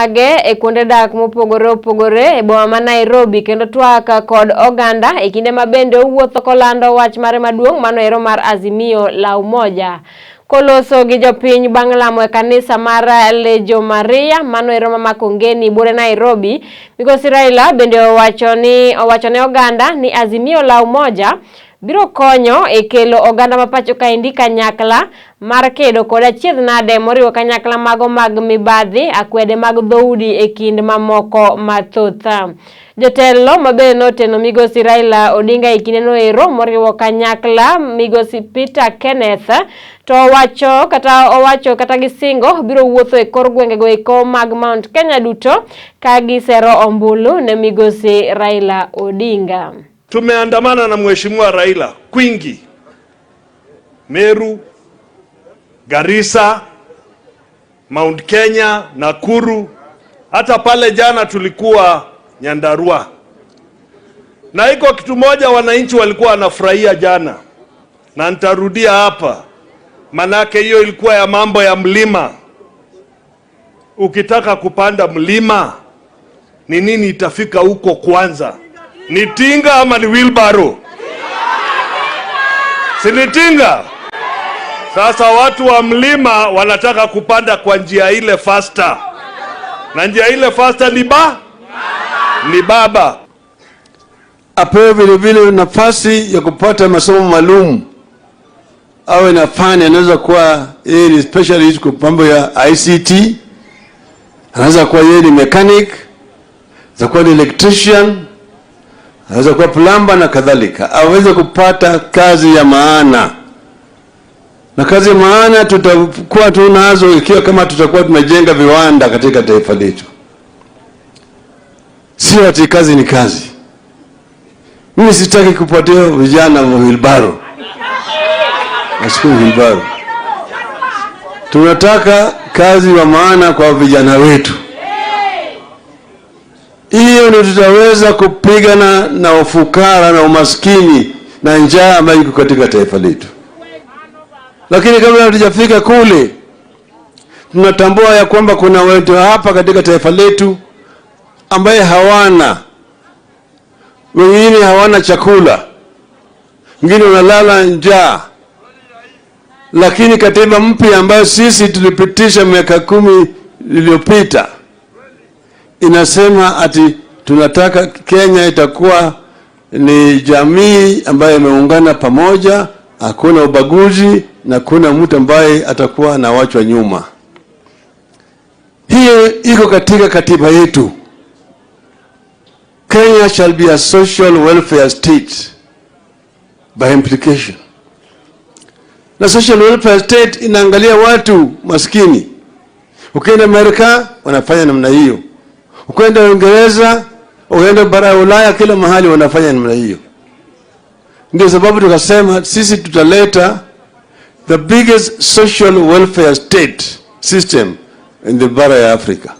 Mage e kuonde dak mopogore opogore e boma ma Nairobi kendo twak kod oganda e kinde ma bende owuotho kolando wach mare maduong' mano ero mar Azimio la Umoja. Koloso gi jopiny bang' lamo e kanisa mar Legio Maria mano ero ma Makongeni buore Nairobi, Migosi Raila bende owacho ni owacho ne oganda ni Azimio la Umoja biro konyo e kelo oganda ma pacho kaendi kanyakla mar kedo kod achiedh nade moriwo kanyakla mago mag mibadhi, akwede mag dhoudi e kind mamoko mathoth. Jotelo mabende noteno Migosi Raila Odinga e kindeno ero moriwo kanyakla Migosi Peter Kenneth to owacho kata owacho kata gisingo biro wuotho e kor gwengego eko mag Mount Kenya duto ka gisero ombulu ne Migosi Raila Odinga. Tumeandamana na Mheshimiwa Raila kwingi, Meru, Garissa, Mount Kenya, Nakuru, hata pale jana tulikuwa Nyandarua. Na iko kitu moja wananchi walikuwa wanafurahia jana, na nitarudia hapa, manake hiyo ilikuwa ya mambo ya mlima. Ukitaka kupanda mlima, ni nini itafika huko kwanza? Ni tinga ama ni wheelbarrow? Si ni tinga? Sasa watu wa mlima wanataka kupanda kwa njia ile faster, na njia ile faster ni baba. Apewe vile vile nafasi ya kupata masomo maalum, awe na fani, anaweza kuwa yeye ni specialist kwa mambo ya ICT, anaweza kuwa yeye ni mechanic, anaweza kuwa ni electrician, anaweza kuwa plumber na kadhalika, aweze kupata kazi ya maana. Na kazi ya maana tutakuwa tunazo ikiwa kama tutakuwa tumejenga viwanda katika taifa letu, sio ati kazi ni kazi. Mimi sitaki kupatia vijana wheelbarrow, nashukuru wheelbarrow. Tunataka kazi wa maana kwa vijana wetu. Hiyo ndio tutaweza kupigana na ufukara na umaskini na njaa ambayo iko katika taifa letu. Lakini kabla hatujafika kule, tunatambua ya kwamba kuna watu hapa katika taifa letu ambaye hawana, wengine hawana chakula, wengine wanalala njaa. Lakini katiba mpya ambayo sisi tulipitisha miaka 10 iliyopita inasema ati tunataka Kenya itakuwa ni jamii ambayo imeungana pamoja, hakuna ubaguzi na hakuna mtu ambaye atakuwa anawachwa nyuma. Hiyo iko katika katiba yetu. Kenya shall be a social welfare state by implication. Na social welfare state inaangalia watu maskini. Ukienda Amerika wanafanya namna hiyo, ukienda Uingereza, ukienda bara ya Ulaya, kila mahali wanafanya namna hiyo. Ndio sababu tukasema sisi tutaleta the biggest social welfare state system in the bara ya Afrika.